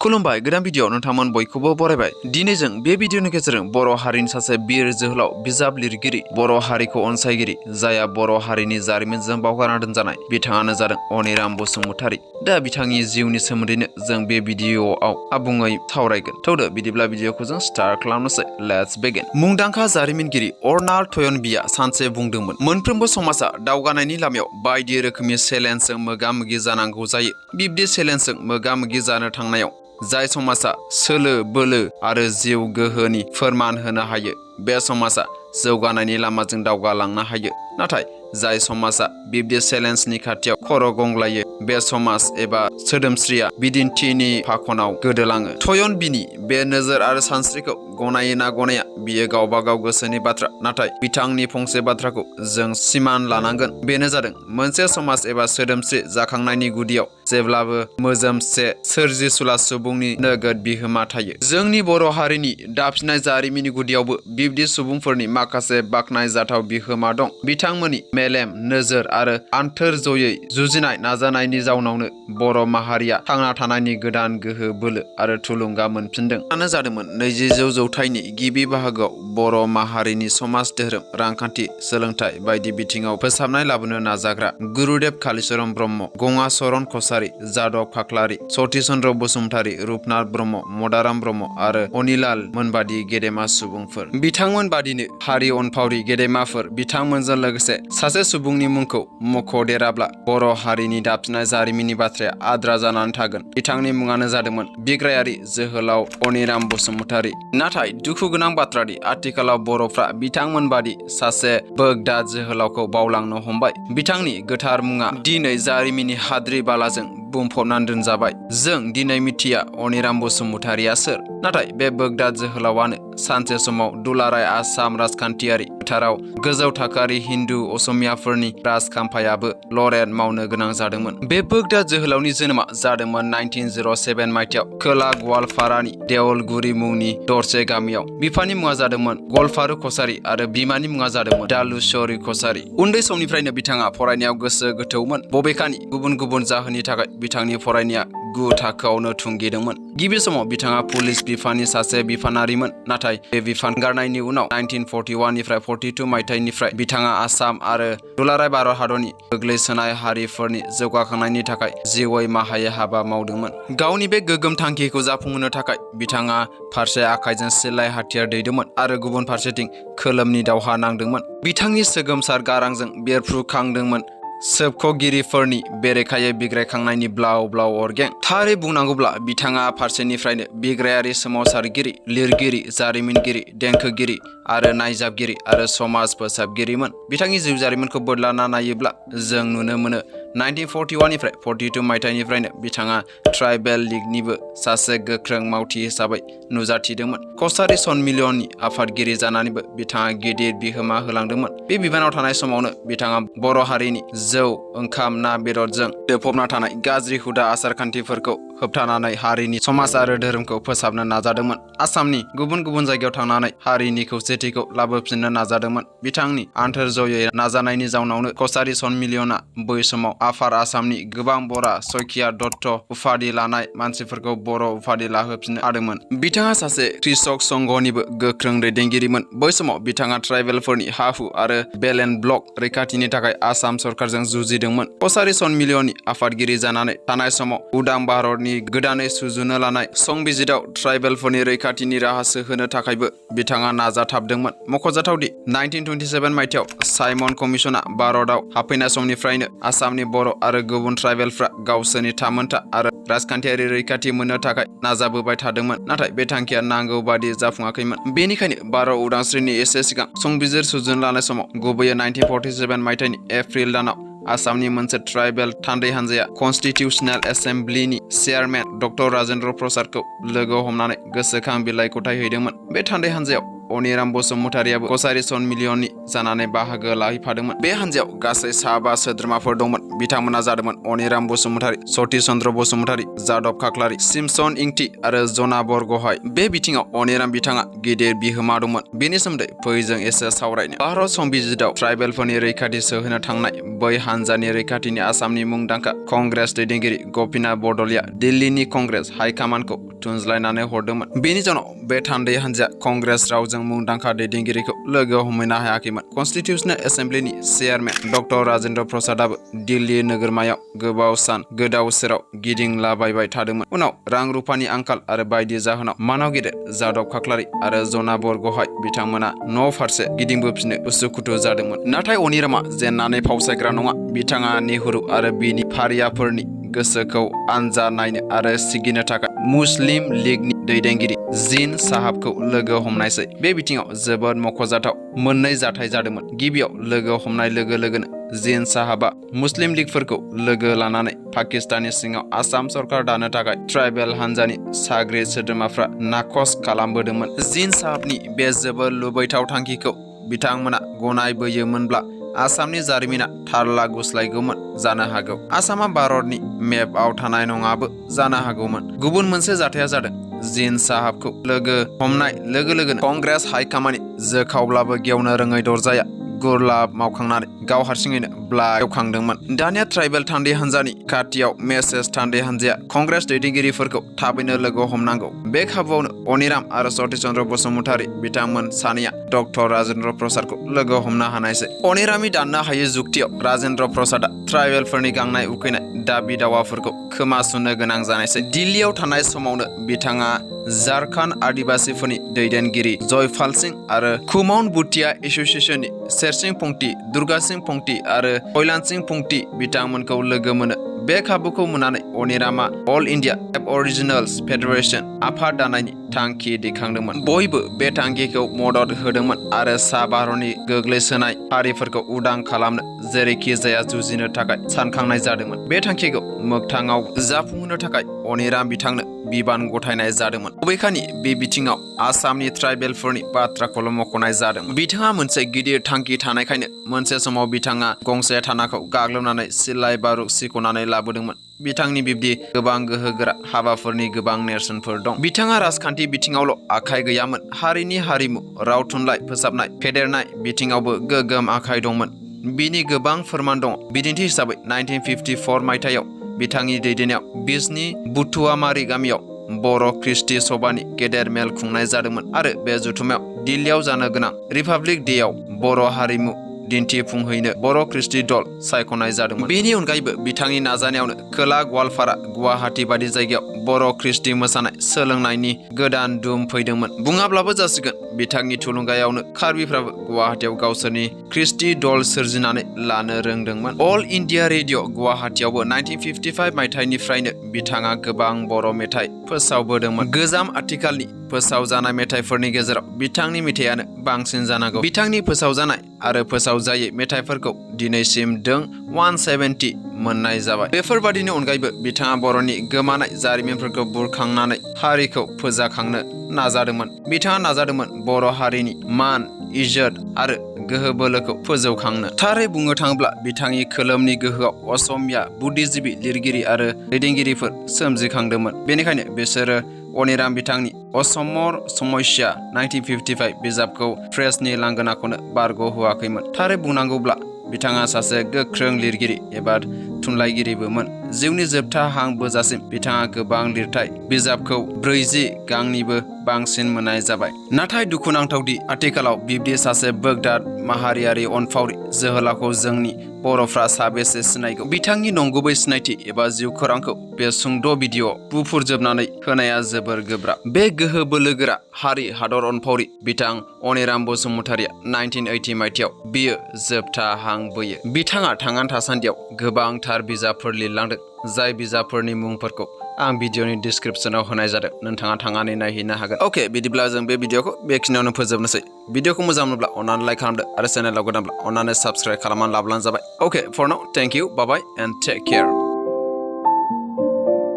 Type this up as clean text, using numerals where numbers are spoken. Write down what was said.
खुलुमबाय गोदान भिडिअ नोंथांमोन बयखौबो बरायबाय। दिनै जों बे भिडिअनि गेजेरजों बर' हारिनि सासे बिर जोहोलाव बिजाब लिरगिरि बर' हारिखौ अनसायगिरि जायहा बर' हारिनि जारिमिनजों बावगारना दोनजानाय बिथाङानो जादों अनिराम बसुमतारी। दा बिथांनि जिउनि सोमोन्दैनो जों बे भिडिअआव आबुङै सावरायगोन। थौदो बिदिब्ला भिडिअखौ जों स्टार्ट खालामनोसै। Let's begin. मुंदांखा जारिमिनगिरि अर्नाल्ड टयनबीआ सानसे बुंदोंमोन, मोनफ्रोमबो समाजा दावगानायनि लामायाव बायदि रोखोमनि चेलेन्जजों मोगा-मोगि जानांगौ जायो। बिब्दि चेलेन्जजों मोगा-मोगि जानो थांनायाव जाय समाजा सोलो बोलो आरो जिउ गोहोनि फोरमान होनो हायो बे समाजा जौगानायनि लामाजों दावगालांनो हायो। नाथाय जाय समाजा बिब्दि चेलेन्जनि खाथियाव खर' गंग्लायो बे समाज एबा सोदोमस्रिया बिदिन्थिनि फाखनाव गोदोलाङो। टयनबीनि बे नोजोर आरो सानस्रिखौ गनायो ना गनाया बियो गावबा गाव गोसोनि बाथ्रा, नाथाय बिथांनि फंसे बाथ्राखौ जों सिमान लानांगोन। बेनो जादों मोनसे समाज एबा सोदोमस्रि जाखांनायनि गुदियाव जेब्लाबो मोजोमसे सोरजिसुला सुबुंनि नोगोद बिहोमा थायो। जोंनि बर' हारिनि दाफिननाय जारिमिननि गुदियावबो बिब्दि सुबुंफोरनि माखासे बाख्नायजाथाव बिहोमा दं। बिथांमोननि मेलेम नोजोर आरो आन्थोर जयै जुजिनाय नाजानायनि जाउनावनो बर' माहारिया थांना थानायनि गोदान गोहो बोलो आरो थुलुंगा मोनफिनदों। आनो जादोंमोन 20 जौथाइनि गिबि बाहागोआव बर' माहारिनि समाज धोरोम रांखान्थि सोलोंथाइ बायदि बिथिङाव फोसाबनाय लाबोनो नाजाग्रा गुरुदेव कालिचरण ब्रह्म, गंगाचरण कछारी, जादव खाख्लारि, सति चन्द्र बसुमतारी, रुपनाथ ब्रह्म, मदाराम ब्रह्म आरो अनिलाल मोनबादि गेदेमा सुबुंफोर। बिथांमोन बादिनो हारि अनफावरि गेदेमाफोर बिथांमोनजों लोगोसे सासे सुबुंनि मुंखौ मख'देराब्ला बर' हारिनि दाफिननाय जारिमिननि बाथ्राया आद्रा जानानै थागोन। बिथांनि मुङानो जादोंमोन बिग्रायारि जोहोलाव अनिराम बसुमतारी। नाथाय दुखु गोनां बाथ्रादि आथिखालाव बर'फ्रा बिथांमोन बादि सासे बोगदा जोहोलावखौ बावलांनो हमबाय। बिथांनि गोथार मुङा दिनै जारिमिननि हाद्रि बालाजों बुंफबनानै दोनजाबाय। जों दिनै मिथिया अनिराम बसुमतारीया सोर, नाथाय बे बोगदा जोहोलावानो सानसे समाव दुलाराय आसाम राजखान्थियारि फोथाराव गोजौ थाखोआरि हिन्दु असमियाफोरनि राजखाम्फायाबो लरेट मावनो गोनां जादोंमोन। बे बोगदा जोहोलावनि जोनोमा जादोंमोन 1907 मायथाइयाव खोला गवालपारानि देउलगुरि मुंनि दरसे गामियाव। बिफानि मुङा जादोंमोन गलपारु कछारी आरो बिमानि मुङा जादोंमोन दुलुस्वारि कछारी। उन्दै समनिफ्रायनो बिथाङा फरायनायाव गोसो गोथौमोन, बबेखानि गुबुन गुबुन जाहोननि थाखाय बिथांनि फरायनाया 9 थाखोआवनो थुंगेदोंमोन। गिबि समाव बिथाङा पुलिस बिफाननि सासे बिफानारिमोन, नाथाय बे बिफान गारनायनि उनाव 1941 निफ्राय 42 मायथाइनिफ्राय बिथाङा आसाम आरो दुलाराय भारत हादरनि गोग्लैसोनाय हारिफोरनि जौगाखांनायनि थाखाय जिउयै माहायै हाबा मावदोंमोन। गावनि बे गोग्गोम थांखिखौ जाफुंहोनो थाखाय बिथाङा फारसे आखाइजों सिलाइ हाथियार दैदोंमोन आरो गुबुन फारसेथिं खोलोमनि दावहा नांदोंमोन। बिथांनि सोगोमसार गारांजों बेरफ्रुखांदोंमोन सोबख'गिरिफोरनि बेरेखायै बिग्रायखांनायनि ब्लाव ब्लाव अरगें। थारै बुंनांगौब्ला बिथाङा फारसेनिफ्रायनो बिग्रायारि सोमावसारगिरि, लिरगिरि, जारिमिनगिरि, देंखोगिरि आरो नायजाबगिरि आरो समाज फोसाबगिरिमोन। बिथांनि जिउ जारिमिनखौ बोदलाना नायोब्ला जों नुनो मोनो 1941 निफ्राय 42 मायथाइनिफ्रायनो बिथाङा ट्राइबेल लीगनिबो सासे गोख्रों मावथि हिसाबै नुजाथिदोंमोन। कछारी सन्मिलननि आफादगिरि जानानैबो बिथाङा गिदिर बिहोमा होलांदोंमोन। बे बिबानाव थानाय समावनो बिथाङा बर' हारिनि जौ, ओंखाम, ना बेदरजों देफबना थानाय गाज्रि हुदा आसारखान्थिफोरखौ होबथानानै हारिनि समाज आरो धोरोमखौ फोसाबनो नाजादोंमोन। आसामनि गुबुन गुबुन जायगायाव थांनानै हारिनि खौसेथिखौ लाबोफिननो नाजादोंमोन। बिथांनि आन्थोर जयै नाजानायनि जाउनावनो कछारी सन्मिलनआ बै समाव आफार आसामनि गोबां बरा, सयखिया, दत्त उपाधि लानाय मानसिफोरखौ बर' उपाधि लाहोफिननो हादोंमोन। बिथाङा सासे कृषक संघनिबो गोख्रों दैदेनगिरिमोन। बै समाव बिथाङा ट्राइबेलफोरनि हा-हु आरो बेलेन्ड ब्लक रैखाथिनि थाखाय आसाम सरकारजों जुजिदोंमोन। कछारी सन्मिलननि आफादगिरि जानानै थानाय समाव उदां भारतनि गोदानै सुजुनो लानाय संबिजिराव ट्राइबेलफोरनि रैखाथिनि राहासो होनो थाखायबो बिथाङा नाजाथाबदोंमोन। मख'जाथावदि 1927 मायथाइयाव साइमन कमिसना भारतआव हाबफैनाय समनिफ्रायनो आसामनि बर' आरो गुबुन ट्राइबेलफ्रा गावसोरनि थामोनथा आरो राजखान्थियारि रैखाथि मोननो थाखाय नाजाबोबाय थादोंमोन, नाथाय बे थांखिया नांगौ बादि जाफुङाखैमोन। बेनिखायनो भारत उदांस्रिनि एसे सिगां संबिजिर सुजुनो लानाय समाव गुबैयै 1947 मायथाइनि एप्रिल दानाव आसामनि मोनसे ट्राइबेल थान्दै हान्जाया कन्स्टिटिउसनेल एसेम्ब्लिनि चेयारमेन डक्टर राजेन्द्र प्रसादखौ लोगो हमनानै गोसोखां बिलाइ गथायहैदोंमोन। बे थान्दै हान्जायाव अनिराम बसुमतारियाबो कचारी सनमिलियननि जानानै बाहागो लाहैफादोंमोन। बे हान्जायाव गासै 5 सोद्रोमाफोर दंमोन। बिथांमोना जादोंमोन अनिराम बसुमतारि, सतीश चन्द्र बसुमतारि, जादब खाख्लारि, सिमसन इंति आरो जना बरग'हाय। बे बिथिङाव अनिराम बिथाङा गिदिर बिहोमा दंमोन। बेनि सोमोन्दै फै जों एसे सावरायनो। भारत संबिजिताव ट्राइबेलफोरनि रैखाथि सोहोनो थांनाय बै हान्जानि रैखाथिनि आसामनि मुंदांखा कंग्रेस दैदेनगिरि गपिनाथ बरदलैया दिल्लीनि कंग्रेस हाइकमान्डखौ थुनज्लायनानै हरदोंमोन। बेनि जाउनाव बे थान्दै हान्जाया कंग्रेस रावजों मुंदांखा दैदेनगिरिखौ लोगो हमहैनो हायाखैमोन। कन्स्टिटिउशनेल एसेम्ब्लिनि चेयारमेन डक्टर राजेन्द्र प्रसादआबो दिल्ली नोगोरमायाव गोबाव सान गोदाव सोराव गिदिंलाबायबाय थादोंमोन। उनाव रां रुफानि आंखाल आरो बायदि जाहोनाव मानाव गेदेर जादब खाख्लारि आरो जना बरग'हाय बिथांमोना न' फारसे गिदिंबोफिननो उसुखुथु जादोंमोन। नाथाय अनिरामा जेननानै फावसायग्रा नङा। बिथाङा नेहरू आरो बिनि फारियाफोरनि गोसोखौ आनजाद नायनो आरो सिगिनो थाखाय मुस्लिम लीगनि दैदेनगिरि जिन साहाबखौ लोगो हमनायसै। बे बिथिङाव जोबोद मख'जाथाव मोननै जाथाय जादोंमोन। गिबियाव लोगो हमनाय लोगो लोगोनो जिन साहाबा मुस्लिम लीगफोरखौ लोगो लानानै पाकिस्ताननि सिङाव आसाम सरकार दानो थाखाय ट्राइबेल हान्जानि साग्रिद सोद्रोमाफ्रा नाखस खालामबोदोंमोन। जिन साहाबनि बे जोबोद लुबैथाव थांखिखौ बिथांमोना गनायबोयोमोनब्ला आसामनि जारिमिना थारला गुस्लायगौमोन जानो हागौ। आसामा भारतनि मेपआव थानाय नङाबो जानो हागौमोन। गुबुन मोनसे जाथाया जादों जिन साहाबखौ लोगो हमनाय लोगो लोगोनो कंग्रेस हाइकमान्डनि जोखावब्लाबो गेवनो रोङै दरजाया गुरलाब मावखांनानै गाव हारसिङैनो ब्लाक एवखांदोंमोन। दानिया ट्राइबेल थान्दै हान्जानि खाथियाव मेसेज थान्दै हान्जाया कंग्रेस दैदेनगिरिफोरखौ थाबैनो लोगो हमनांगौ। बे खाबुआवनो अनिराम आरो सतीश चन्द्र बसुमतारि बिथांमोन सानैया डक्टर राजेन्द्र प्रसादखौ लोगो हमनो हानायसै। अनिरामनि दाननो हायै जुक्तियाव राजेन्द्र प्रसादआ ट्राइबेलफोरनि गांनाय उखैनाय दाबि दावाफोरखौ खोमासुनो गोनां जानायसै। दिल्लीयाव थानाय समावनो बिथाङा झारखन्ड आदिबासीफोरनि दैदेनगिरि जयपाल सिंह आरो कुमाउन भुटिया एस'सिएशननि शेरसिं पंक्ति, दुर्गा सिंह पंक्ति आरो कैलान सिंह पंक्ति बिथांमोनखौ लोगो मोनो। बे खाबुखौ मोननानै अनिरामा अल इन्डिया एबअरिजिनेल्स फेडारेशन आफाद दानायनि थांखि दैखांदोंमोन। बयबो बे थांखिखौ मदद होदोंमोन आरो सा भारतनि गोग्लैसोनाय हारिफोरखौ उदां खालामनो जेरैखि जाया जुजिनो थाखाय सानखांनाय जादोंमोन। बे थांखिखौ मोगथाङाव जाफुंहोनो थाखाय अनिराम बिथांनो बिबान गथायनाय जादोंमोन। बबेखानि बे बिथिङाव आसामनि ट्राइबेलफोरनि बाथ्राखौल' मख'नाय जादों। बिथाङा मोनसे गिदिर थांखि थानायखायनो मोनसे समाव बिथाङा गंसे थानाखौ गाग्लोबनानै सिलाइ बारुद सिख'नानै लाबोदोंमोन। बिथांनि बिब्दि गोबां गोहोगोरा हाबाफोरनि गोबां नेरसोनफोर दं। बिथाङा राजखान्थि बिथिङावल' आखाइ गैयामोन। हारिनि हारिमु, राव थुनलाइ फोसाबनाय, फेदेरनाय बिथिङावबो गोगोम आखाइ दंमोन। बिनि गोबां फोरमान दङ। बिदिन्थि हिसाबै 1954 मायथाइयाव बिथांनि दैदेननायाव बिजनी बुथुवामारी गामियाव बर' ख्रिस्टि सभानि गेदेर मेल खुंनाय जादोंमोन आरो बे जथुमायाव दिल्लीयाव जानो गोनां रिपाब्लिक डेआव बर' हारिमु दिन्थिफुंहैनो बर' ख्रिस्टि दल सायख'नाय जादोंमोन। बेनि अनगायैबो बिथांनि नाजानायावनो खोला गवालपारा, गुवाहाटी बायदि जायगायाव बर' ख्रिस्टि मोसानाय सोलोंनायनि गोदान दुम फैदोंमोन। बुङाब्लाबो जासिगोन बिथांनि थुलुंगायावनो कार्बिफ्राबो गुवाहाटीयाव गावसोरनि ख्रिस्टि दल सोरजिनानै लानो रोंदोंमोन। अल इन्डिया रेडिअ' गुवाहाटीयावबो 1955 मायथाइनिफ्रायनो बिथाङा गोबां बर' मेथाइ फोसावबोदोंमोन। गोजाम आथिखालनि फोसावजानाय मेथाइफोरनि गेजेराव बिथांनि मेथाइयानो बांसिन जानांगौ। बिथांनि फोसावजानाय आरो फोसावजायै मेथाइफोरखौ दिनैसिम दों 170 मोननाय जाबाय। बेफोरबादिनि अनगायैबो बिथाङा बर'नि गोमानाय जारिमिनफोरखौ बुरखांनानै हारिखौ फोजाखांनो नाजादोंमोन। बिथाङा नाजादोंमोन बर' हारिनि मान, इज्जत आरो गोहो बोलोखौ फोजौखांनो। थारै बुंनो थाङोब्ला बिथांनि खोलोमनि गोहोआव असमिया बुद्धिजिबि लिरगिरि आरो दैदेनगिरिफोर सोमजिखांदोंमोन। बेनिखायनो बिसोरो अनिराम बिथांनि असमर समस्या 1955 बिजाबखौ प्रेसनि लांगोनाखौनो बारग'होआखैमोन। थारै बुंनांगौब्ला बिथाङा सासे गोख्रों लिरगिरि एबा थुनलाइगिरिबोमोन। जिउनि जोबथा हां बोजासिम बिथाङा गोबां लिरथाइ बिजाबखौ 40 गांनिबो बांसिन मोननाय जाबाय। नाथाय दुखुनांथावदि आथिखालाव बिब्दि सासे बोगदाद माहारियारि अनफावरि जोहोलावखौ जोंनि बर'फ्रा साबेसे सिनायगौ? बिथांनि नंगुबै सिनायथि एबा जिउ खौरांखौ बे सुंद' भिडिअ बुंफुरजोबनानै होनाया जोबोर गोब्राब। बे गोहो बोलोगोरा हारि हादर अनफावरि बिथां अनिराम बसुमतारिया 1980 मायथाइयाव बियो जोबथा हां बोयो। बिथाङा थांनानै थासान्दियाव गोबांथार बिजाबफोर लिरलांदों। जाय बिजाबफोरनि मुंफोरखौ आं भिडिअनि डिसक्रिपसनाव होनाय जादों। नोंथाङा थांनानै नायहैनो हागोन। अके, बिदिब्ला जों बे भिडिअखौ बेखिनियावनो फोजोबनोसै। भिडिअखौ मोजां मोनब्ला अन्नानै लाइक खालामदो आरो चेनेलाव गोदानब्ला अन्नानै साबस्क्राइब खालामनानै लाब्लानो जाबाय। Okay, for now thank you, bye bye and take care.